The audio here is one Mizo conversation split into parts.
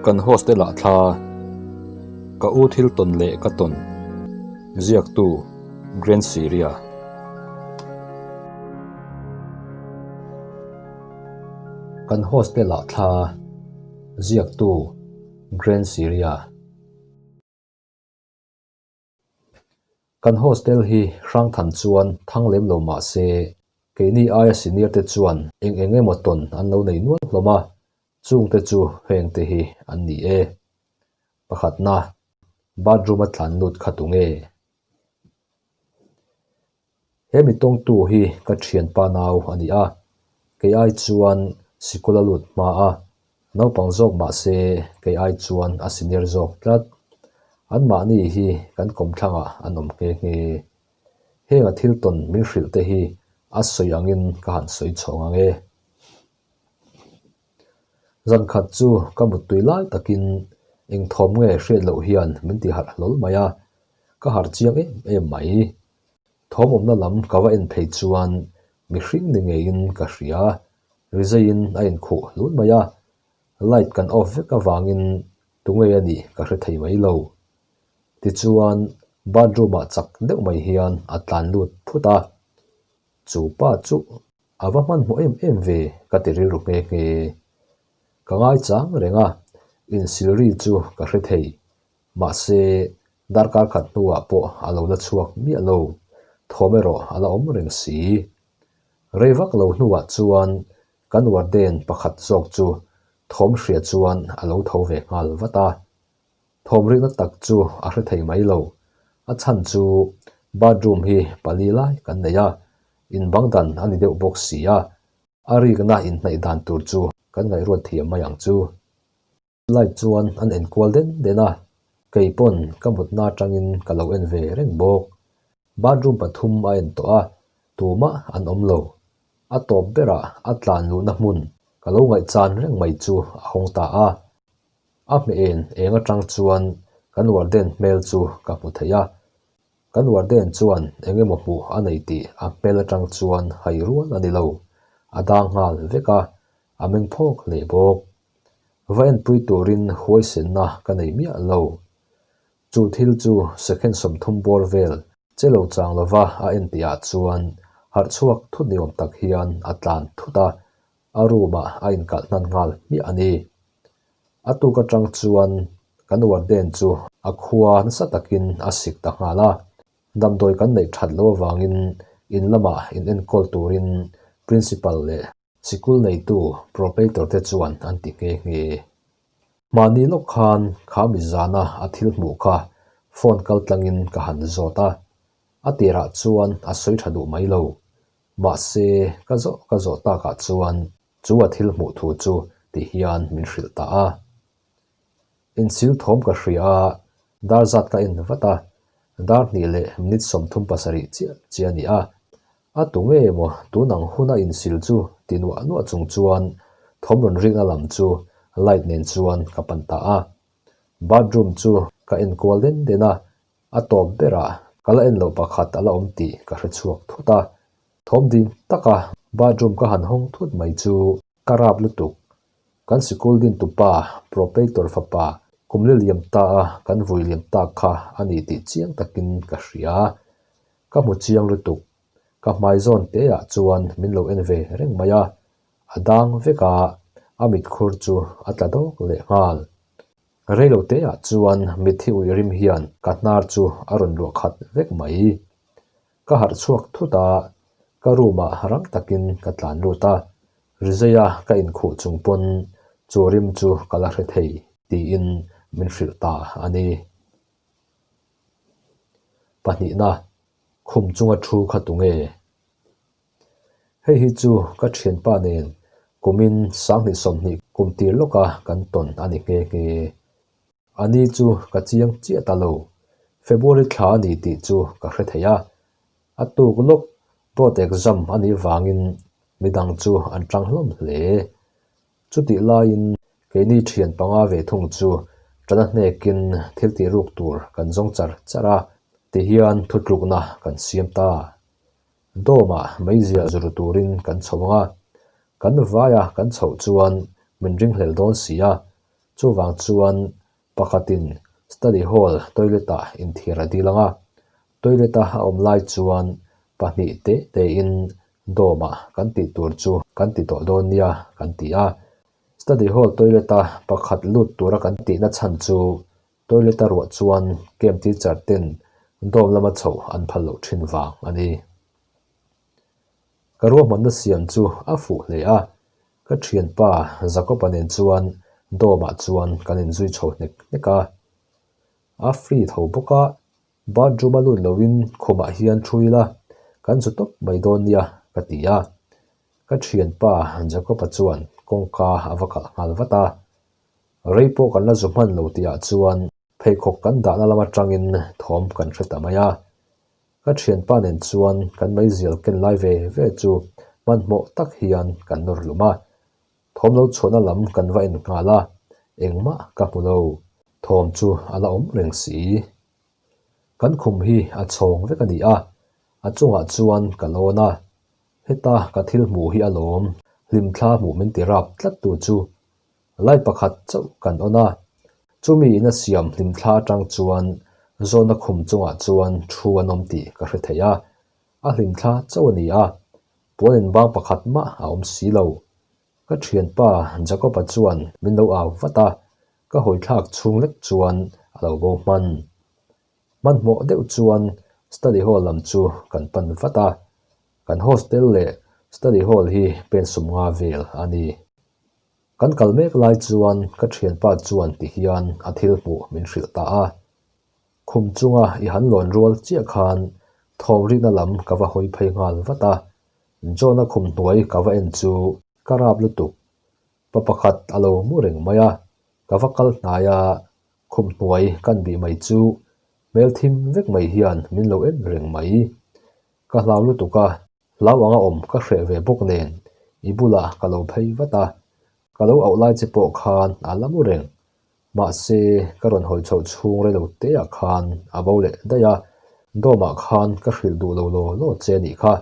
Kan hostel ah thla ka u thil tawn leh ka tawn ziaktu Grand Syria. Kan hostel ah thla ziaktu Grand Syria. Kan hostel hi Hrangthan chuan thang lem lo mah se, keini aia senior te chuan eng eng emaw tawn an lo nei nual hlawm a, chungte chu heng te hi an ni e. Pakhatna, bathroom a tlan lut kha tunge? He mi tawngtu hi ka thianpa nau a ni a, kei ai chuan sikul a lut hma a, naupang zawk mah se kei ai chuan a senior zawk tlat. Anmahni hi kan kawmthlangah an awm nghe nghe. Heng a thil tawn min hrilh te hi a sawi angin ka han sawi chhawng ang e. Zan khat chu ka muttui lai takin eng thawm nge hriat loh hian min ti harh hlawl mai a, ka harh chiang em em mai. Thawm awmna lam ka va en phei chuan mihring ni ngeiin ka hria, rizaiin a inkhuh hlun mai a, light kan off vek avangin tunge a nih ka hre thei mai lo. Tichuan bathroom ah chak deuh mai hian a tlan lut phut a, chu pa chu a va hmanhmawh em em ve ka ti rilru nghe nghe. Ka ngaichang reng a, insil ri chu ka hre thei. Mahse, darkar khat hnuah pawh a lo la chhuak miah lo, thawm erawh a la awm reng si. Rei vak lo hnuah chuan kan warden pakhat zawk chu thawm hria chuan a lo tho ve nghal vat a. Thawm rikna tak chu a hre thei mai lo. A chhan chu bathroom hi pali lai kan nei a, inbang dan a ni deuh bawk si a, a rikna inhnaih dan tur chu kan ngaihruat thiam mai ang chu. Light chuan an en kual den den a, kei pawn ka mutna atangin ka lo en ve reng bawk. Bathroom pathum a en tawh a, tumah an awm lo. A tawp berah a tlan luhna hmun ka lo ngaihchan reng mai chu a hawng ta a. A hmeh en eng atang chuan kan warden hmel chu ka hmu thei a. Kan warden chuan eng emaw hmuh a nei tih a hmel atang chuan hai rual a ni lo. A dang nghal vek a, a meng phawk hle bawk. Va enpui turin huaisenna ka nei miah lo. Chu thil chu second 30 bawr vel che lo chang lova a en tihah chuan harh chhuak thut ni awm tak hian a tlan thut a, a room ah a inkalh hnan nghal hmiah a ni. A tuk atang chuan kan warden chu a khua nasa takin a sik ta nghal a, damdawi kan neih that loh avangin in lamah in enkawl turin principal leh Sikul neitu proprietor te chuan an ti nghe nghe. Mahni lawk khan kha mi zana a thil hmuh kha phone kal tlangin ka han zawt a, a tirah chuan a sawi tha duh mai lo. Mahse, ka zawh ka zawh takah chuan chu a thil hmuh thu chu ti hian min hrilh ta a. Insil thawm ka hria a, dar zat ka en vat a, dar hnih leh minute 37 chiah chiah a ni a. A tu nge maw tun ang huna insil chu ti nuah nuah chung chuan thawm rawn rikna lam chu light nen chuan ka pan ta a. Bathroom chu ka en kual den den a, a tawp berah ka la en loh pakhat a la awm tih ka hre chhuak thut a. Thawm ding taka bathroom ka han hawng thut mai chu ka rap lutuk. Kan sikul dintupa Proprietor fapa kum li liam ta a kan vui liam tak kha a ni tih chiang takin ka hria. Ka hmu chiang lutuk. Ka hmai zawn te ah chuan min lo en ve reng mai a, a dang vek a, a mitkhur chu a tla dawk leh nghal. Reilo te ah chuan mitthi ui rim hian ka hnar chu a rawn luah khat vek mai. Ka harh chhuak thut a, ka room ah rang takin ka tlan lut a, Rizeia ka inkhuh chung pawn chu rim chu ka la hre thei tiin min hrilh ta a ni. Pahnihna, khum chunga thu kha tunge? Hei hi chu ka thianpa nen kumin 2020 kum tir lawka kan tawn a ni nghe nghe. A ni chu ka chiang chiah ta lo. February thla a ni tih chu ka hre thei a. A tuk lawk board exam a nih vangin midang chu an tang hlawm hle. Chutih laiin keini thian panga ve thung chu tana hnekin thil tih ruk tur kan zawng char char a, tihian thutlukna kan siam ta. Dawmah meizia zuru turin kan chho ang a, kan vaia kan chhoh chuan min ringhlel dawn si a. Chuvang chuan pakhatin study hall toilet-ah inthiar a dil ang a, toilet-a a awm lai chuan pahnih te tein dawmah kan tih tur chu kan ti tawh dawn nia kan ti a. Study hall toilet-a pakhat lut tura kan tihna chhan chu toilet-a ruah chuan camp teacher ten dawm lama chhoh an phal loh thin vang a ni. Ka ruahmanna siam chu a fuh hle a, ka thianpa Jacob-a nen chuan dawmah chuan kan inzui chho hnek hnek a. A free tho bawk a, bathroom-a lut loin khumah hian thu ila kan zu tawp mai dawn nia ka ti a. Ka thianpa Jacob-a chuan kawngka a va kalh nghal vat a. Rei pawh kan la zu hman lo tihah chuan pheikhawk kan dahna lam atangin thawm kan hre ta mai a. Ka thianpa nen chuan kan meizial ken lai ve ve chu hmanhmawh tak hian kan nawr hlum a. Thawm lo chhuahna lam kan va en nghal a, engmah ka hmu lo. Thawm chu a la awm reng si. Kan khum hi a chhawng vek a ni a, a chungah chuan ka lawn a. Heta ka thil hmuh hi a lawm, hlimthla hmuh min ti rap tlat tu chu Light pakhat chauh kan on a, chumi in a siam hlimthla atang chuan zawhna khum chungah chuan thu an awm tih ka hre thei a, a hlimthla chauh a ni a, puan inbang pakhat mah a awm si lo. Ka thianpa Jacob-a chuan min lo au vat a, ka hawithlak chhung lek chuan a lo bo hman. Hmanhmawh deuh chuan study hall lam chu kan pan vat a, kan hostel leh study hall hi pen sumnga vel a ni. Kan kal mek lai chuan ka thianpa chuan ti hian a thil hmuh min hrilh ta a. Khum chunga i han lawn rual chiah khan thawm rikna lam ka va hawi phei nghal vat a. John-a khum hnuai ka va en chu ka rap lutuk. Pa pakhat a lo mu reng mai a, ka va kal hnai a, khum hnuai kan bih mai chu hmel thim vek mai hian min lo en reng mai. Ka hlau lutuk a, Hlau anga awm ka hreh ve bawk nen i bulah ka lo phei vat a, ka lo auh lai che pawh khan a la mu reng. Mahse, ka rawn hawi chhoh chhung rei lo teah khan a bo leh daih a, dawmah khan ka hrilh duh lo law law che a nih kha.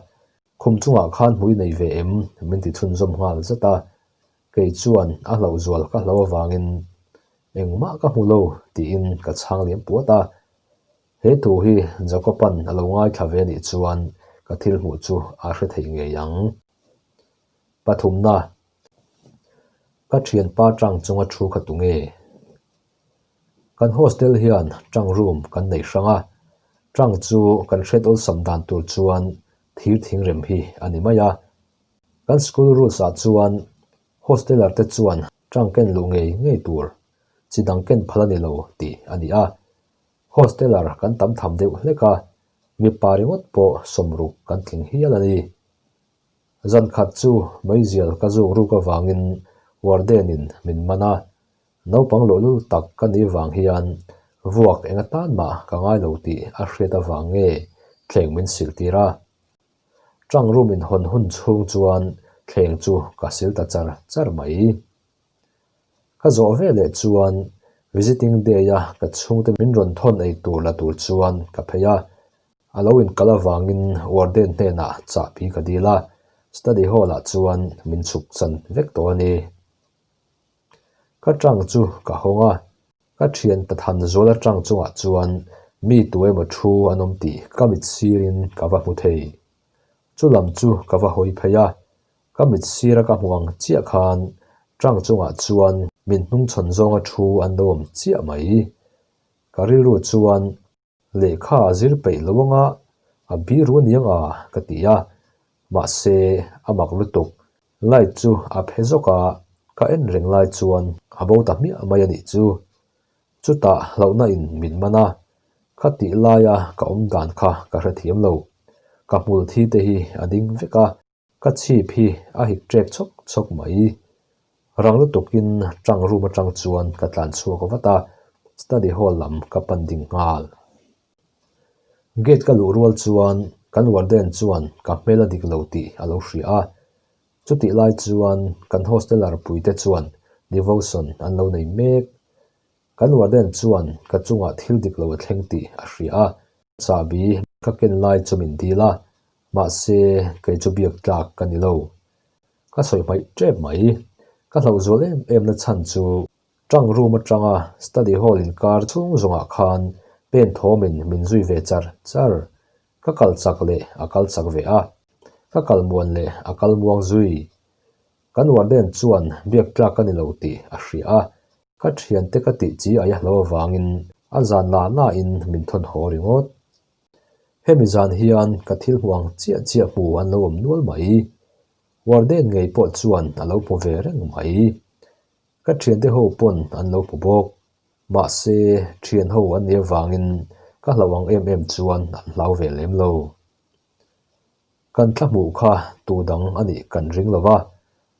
Khum chungah khan hmui nei ve em? min ti chhunzawm nghal zat a, kei chuan a hlauh zual ka hlau avangin engmah ka hmu lo tiin ka chhang liam puat a. He thu hi Jacob-a'n a lo ngaithla ve anih chuan ka thil hmuh chu a hre thei ngei ang. Pathumna, Ka thianpa tang chunga thu kha tunge? Kan hostel hian tang room kan nei hrang a, tang chu kan hriat awlsam dan tur chuan thir thingrem hi a ni mai a. Kan school rules ah chuan hosteler te chuan tang ken luh ngei ngei tur chi dang ken phal a ni lo tih a ni a. Hosteler kan tam tham deuh hlek a, mipa ringawt pawh sawmruk kan tling hial a ni. Zan khat chu meizial ka zuk ruk avangin warden-in min man a, naupang luhlul tak ka nih vang hian vuak eng atan mah ka ngai lo tih a hriat avang nge thleng min sil tir a. Tang room inhawn hun chhung chuan thleng chu ka sil ta char char mai. Ka zawh ve leh chuan visiting day a ka chhungte min rawn thawn ei tur la tur chuan ka phei a, a lo inkal avangin warden hnenah chahpi ka dil a, study hall ah chuan min chhuk chan vek tawh a ni. Ka tang chu ka hawng a, ka thian Pathan zual atang chungah chuan mi tu emaw thu an awm tih ka mit sirin ka va hmu thei. Chu lam chu ka va hawi phei a, Ka mit sira ka hmu ang chiah khan tang chungah chuan min hnungchhawn zawnga thu an lo awm chiah mai. Ka rilru chuan lehkha a zir peih lo anga a biru a niang a ka ti a, mahse a mak lutuk. Light chu a phe zawk a, ka en reng lai chuan a bo ta hmiah mai a nih chu. Chutah hlauhna in min man a, kha tih laia ka awm dan kha ka hrethiam lo. Ka hmul thi te hi a ding vek a. Ka chhip hi a hik ṭek chhawk chhawk mai. Rang lutukin ṭang room aṭang chuan ka tlan chhuak vat a, study hall lam ka pan ding nghal. Gate ka luh rual chuan kan warden chuan ka hmel a dik lo tih a lo hria a. Chutih lai chuan kan hosteler puite chuan devotion an lo nei mek. Kan warden chuan ka chungah thil dik lo a thleng tih a hria a, chahbi ka ken lai chu min dil a, mahse kei chu biak tlak ka ni lo. Ka sawi hmaih tep mai. Ka hlauh zual em em na chhan chu. Tang room atanga study hall inkar chhung zawngah khan pen thawmin min zui ve char char. Ka kal chak leh a kal chak ve a, ka kal muan leh a kal muang zui. Kan warden chuan biak tlak ka ni lo tih a hria a, ka thiante ka tih chi ai a hlo avangin a zan la la in min thawn haw ringawt. Hemi zan hian ka thil hmu ang chiah chiah hmu an lo awm nual mai. Warden ngei pawh chuan a lo hmu ve reng mai. Ka thiante ho pawn an lo hmu bawk. Mahse, thian ho an nih avangin ka hlauh ang em em chuan an hlau ve lem lo. Kan thla hmuh kha tu dang a nih kan ring lo va,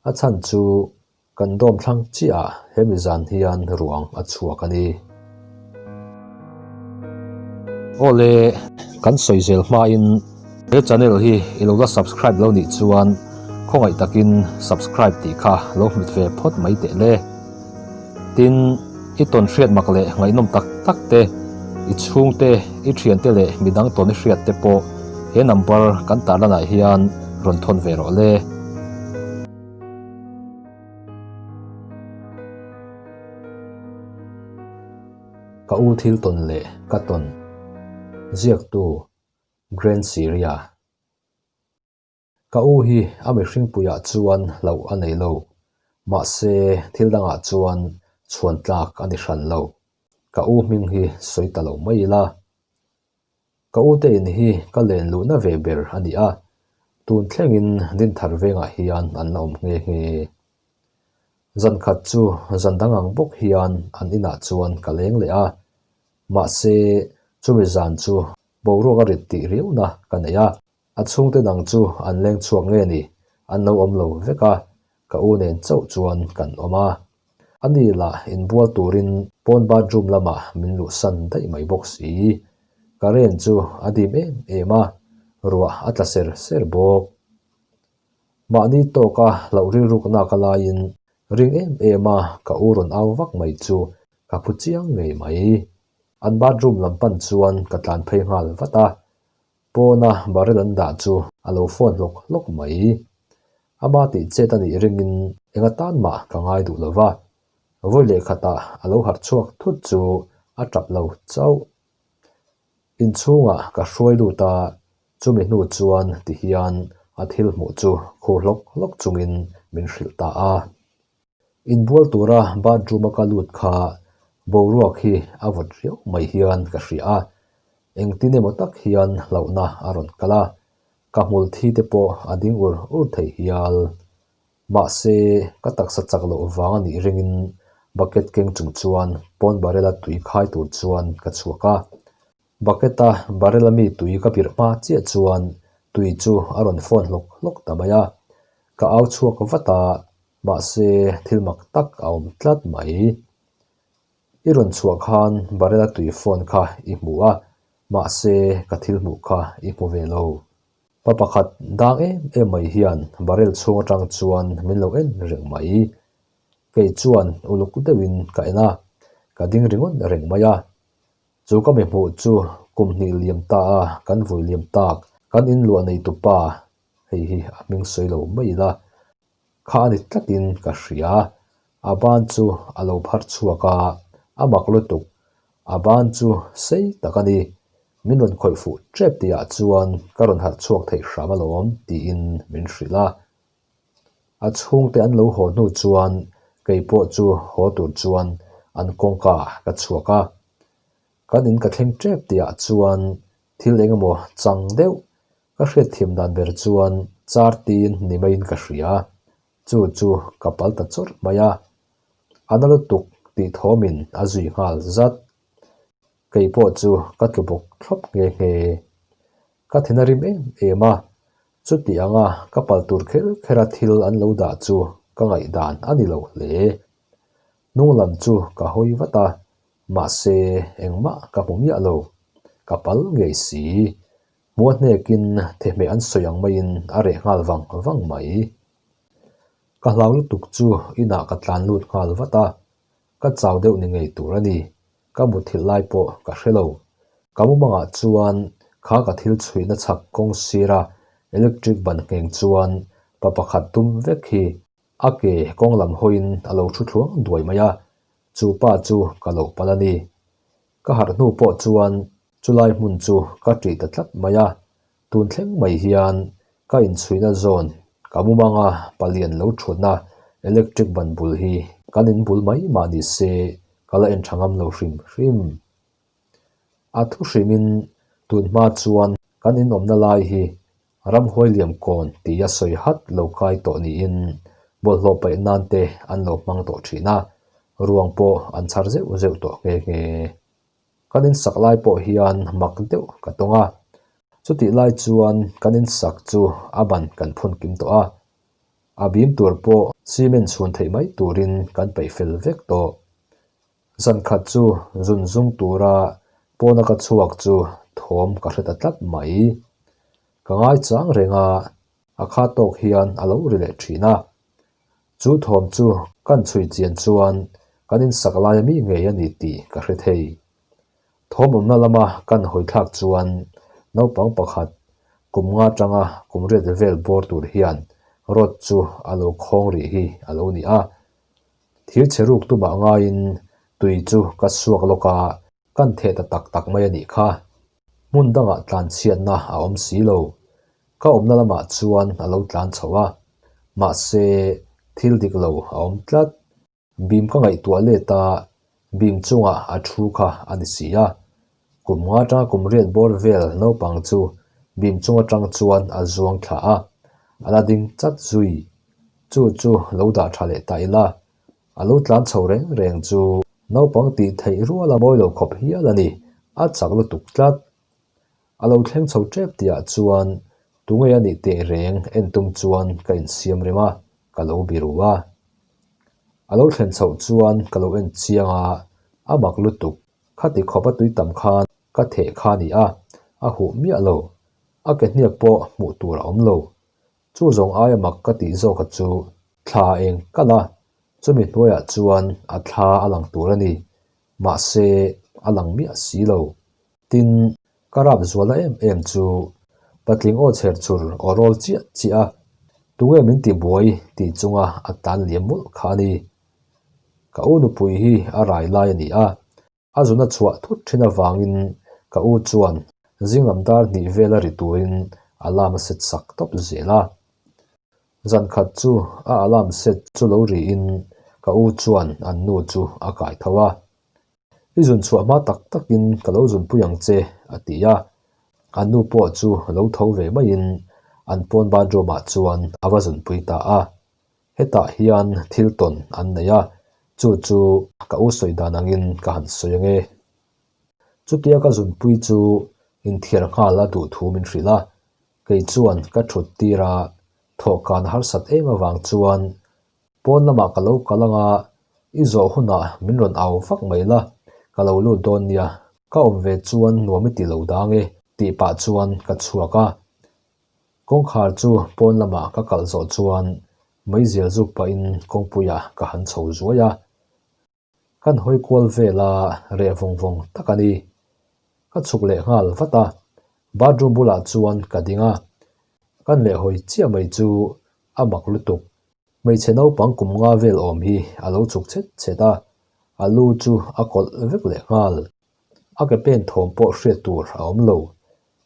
a chhan chu kan dawm thlang chiah ah hemi zan hian ruang a chhuak a ni. Awle, kan sawi zel hmain he channel hi i lo la subscribe lo nih chuan khawngaih takin subscribe tih kha lo hmit ve phawt mai teh le. Tin, i tawn hriat mak leh ngaihnawm tak tak te, i chhungte, i thiante leh midang tawn i hriat te pawh he number kan tarlanah hian rawn thawn ve rawh le. Ka u thil tawn leh ka tawn ziaktu Grand Syria. Ka u hi a mihring puiah chuan hlauh a nei lo, mahse thil dangah chuan chhuan tlak a ni hran lo. Ka u hming hi sawi ta lo mai ila. Ka u te in hi ka len luhna ve ber a ni a, tun thlengin Dinthar vengah hian an la awm nghe nghe. Zan khat chu zan dang ang bawk hian an inah chuan ka leng leh a, mahse chumi zan chu boruak a rit tih riauna ka nei a. A chhungte dang chu an leng chhuak nge ni, an lo awm lo vek a, ka u nen chauh chuan kan awm a. A ni lah inbual turin pawn bathroom lamah min luhsan daih mai bawk si. Ka ren chu a dim em em a, ruah a tla ser ser bawk. Mahni tawka hlauh rilruk nak a laiin ring em em a ka u rawn au vak mai chu ka phu chiang ngei mai. An bathroom lam pan chuan ka tlan phei nghal vat a, Pawna barrel an dah chu a lo phone hlawk hlawk mai. Ama tih chet a nih ringin eng atan mah ka ngai duh lo va. Vawi leh khatah a lo harh chhuak thut chu a tap lo chauh. Inchhungah ka hruai lut a, chumi hnu chuan tihian a thil hmuh chu khur hlawk hlawk chungin min hrilh ta a. Inbual tura bathroom a ka lut kha boruak hi a vawt riau mai hian ka hria a, engtin emaw tak hian hlauhna a rawn kal a, ka hmul thi te pawh a ding ur ur thei hial. Mahse, ka taksa chak loh vang a nih ringin bucket keng chung chuan pawn barrel a tui khai tur chuan ka chhuak a. Bucket a barrel a mi tui ka birh hma chiah chuan tui chu a rawn fawn hlawk hlawk ta mai a, ka au chhuak vat a, Mahse, thil mak tak a awm tlat mai. I rawn chhuah khan barrel-a tui phone kha i hmu a, mahse ka thil hmuh kha i hmu ve lo. Pa pakhat dang em em mai hian barrel chhung atang chuan min lo en reng mai. Kei chuan uluk deuhin ka en a, ka ding ringawt reng mai a. Chu ka mi hmuh chu kum hnih liam ta a kan vui liam tak, kan inluah neitupa, hei hi a hming sawi lo mai ila, Kha a ni tlatin ka hria. A ban chu a lo phar chhuak a, a mak lutuk. A ban chu sei tak a ni. Min rawn khawih fuh tep tihah chuan ka rawn harh chhuak theih hram alawm tiin min hrilh a. A chhungte an lo haw hnu chuan kei pawh chu haw tur chuan an kawngka ka chhuak a. Kan in ka thleng tep tihah chuan thil eng emaw chang deuh Ka hriatthiam dan ber chuan char tin ni maiin ka hria, chu chu ka pal ta chawrh mai a, a na lutuk tih thawmin a zui nghal zat. Kei pawh chu ka tlu bawk thlawp nghe nghe. Ka thin a rim em em a, chuti anga ka pal tur kher kher a thil an lo dah chu ka ngaihdan a ni lo hle. Hnung lam chu ka hawi vat a, mahse engmah ka hmu miah lo, ka pal ngei si. Hmuh a hnekin thehmeh an sawi ang maiin a reh nghal vang vang mai. Ka hlau lutuk chu inah ka tlan lut nghal vat a, ka chau deuh ni ngei tur a ni, ka mutthilh lai pawh ka hre lo. Ka mumangah chuan kha ka thil chhuihna chhak kawng sira electric ban ngheng chuan pa pakhat dum vek hi a ke kawng lam hawiin a lo thu thluang duai mai a. Chu pa chu ka lo pal a ni. Ka harh hnu pawh chuan chulai hmun chu ka ṭih ta tlat mai a, tun thleng mai hian ka inchhuihna zawn ka mumanga palian lo ṭhutna electric ban bul hi kan inbul mai mah ni se ka la en ṭha ngam lo hrim hrim. A thu hrimin tun hma chuan kan inawmna lai hi Ramhuai liam kawn tia sawi hat lo kai tawh niin bawlhhlawh paih nan te an lo hmang tawh thin a, ruang pawh an chhar zeuh zeuh tawh nghe nghe. Kan insak lai pawh hian mak deuh ka tawng a, chutih lai chuan kan insak chu a ban kan phun kim tawh a, a bim tur pawh cement chhun theih mai turin kan peih fel vek tawh. Zan khat chu zun zung tura pawna ka chhuak chu thawm ka hre ta tlat mai. Ka ngai chang reng a, a kha tawk hian a lo ri leh thin a. Chu thawm chu kan chhui chian chuan kan insak laia mi ngei a ni tih ka hre thei. Thawm awmna lama kan hawi thlak chuan naupang pakhat kum nga tanga kum riat vel bawr tur hian rod chu a lo khawng rih hi a lo ni a. Thir chhe ruk tumah ngaiin tui chu ka suak lawk a, kan theh ta tak tak mai a nih kha. Hmun dangah tlan chhiatna a awm si lo. Ka awmna lamah chuan a lo tlan chho a, mahse thil dik lo a awm tlat. Bim ka ngaihtuah let a, bim chungah a thu kha a ni si a. Kum nga atanga kum riat bawr vel naupang chu bim chung atang chuan a zuang thla a, a la ding chat zui. Chu chu lo dah tha leh ta ila, a lo tlan chho reng reng chu naupang tih theih rual a mawi lo khawp hial a ni, a chak lutuk tlat. A lo thleng chho tep tihah chuan tunge a nih teh reng en tum chuan ka insiam rem a, ka lo biru a. A lo thlen chhoh chuan ka lo en chiang a, a mak lutuk. Khati khawp a tui tam khan ka theh kha ni a, a huh miah lo. A ke hniak pawh hmuh tur a awm lo. Chu zawng aia mak ka tih zawk a chu thla eng kalh a, chumi hnuaiah chuan a thla a lang tur a ni. Mahse, a lang miah si lo. Tin, ka rap zualna em em chu patling aw chher chur aw rawl chiah chiah a, tunge min ti buai tih chunga a tan liam mawlh kha a ni. Ka u nupui hi a rai lai a ni a, a zuna chhuah thut thin avangin ka u chuan zinglam dar hnih vela ri turin alarm a set sak tawp zel a. Zan khat chu a alarm set chu lo riin ka u chuan an nu chu a kai tho a. I zun chhuah hma tak takin ka lo zunpui ang che a ti a, an nu pawh chu lo tho ve maiin an pawn bathroom ah chuan a va zunpui ta a. Hetah hian thil tawn an nei a, chu chu ka u sawi dan angin ka han sawi ange. Chutia ka zunpui chu inthiar nghal a duh thu min hrilh a, kei chuan ka thut tir a, thawhkan harsat em avang chuan pawn lamah ka lo kal anga i zawh hunah min rawn au vak mai la, ka lo lut dawn nia, ka awm ve chuan nuam i ti lo dang e tih pah chuan ka chhuak a. Kawngkhar chu pawn lamah ka kalh zawh chuan meizial zuk pahin kawngpuiah ka han chho zuai a. Kan hawi kual vel a reh vawng vawng tak a ni. Ka chhuk leh nghal vat a, bathroom bulah chuan ka ding a. Kan lehhawi chiah mai chu a mak lutuk. Hmeichhe naupang kum nga vel awm hi a lo chhuk chhet chhet a, a lu chu a kawlh vek leh nghal. A ke pen thawm pawh hriat tur a awm lo.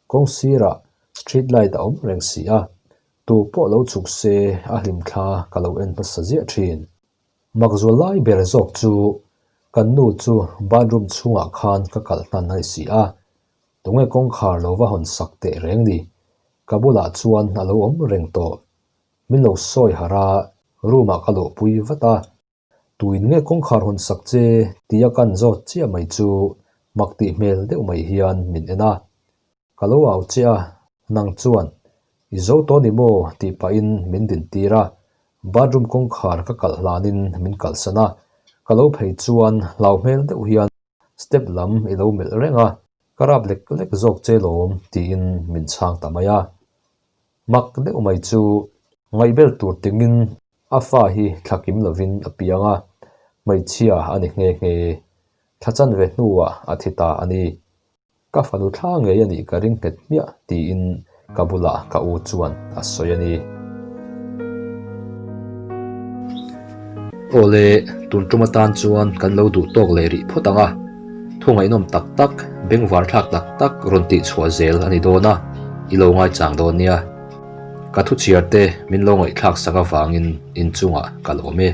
Kawng sirah street light a awm reng si a, tu pawh lo chhuk se a hlim thla ka lo en hmasa ziah thin. Mak zual lai ber zawk chu kan nu chu bathroom chhungah khan ka kalh hnan a ni si a, tunge kawngkhar lo va hawn sak teh reng ni? Ka bulah chuan a lo awm reng tawh. Min lo sawi harh a, room ah ka luhpui vat a. Tuin nge kawngkhar hawn sak che tia kan zawt chiah mai chu mak tih hmel deuh mai hian min en a. Ka lo au che a, nang chuan i zo tawh ni maw tih pahin min din tir a, bathroom kawngkhar ka kalh hlanin min kalhsan a, ka lo phei chuan hlau hmel deuh hian step lam i lo melh reng a, ka rap lek lek zawk che lawm tiin min chhang ta mai a. Mak deuh mai chu ngaihbel tur tingin a fa hi thla kim lovin a piang a, hmeichhia a ni nghe nghe. Thla chanve hnuah a thi ta a ni. Ka fanu thla ngei a nih ka ring nghet hmiah tiin ka bulah ka u chuan a sawi a ni. Awle, tun tum atan chuan kan lo duh tawk leh rih phawt ang a, thu ngaihnawm tak tak, bengvar thlak tak tak rawn tih chhuah zel a ni dawn a, i lo ngaichang dawn nia. Ka thu chhiar te min lo ngaihthlak sak avangin inchungah ka lawm e.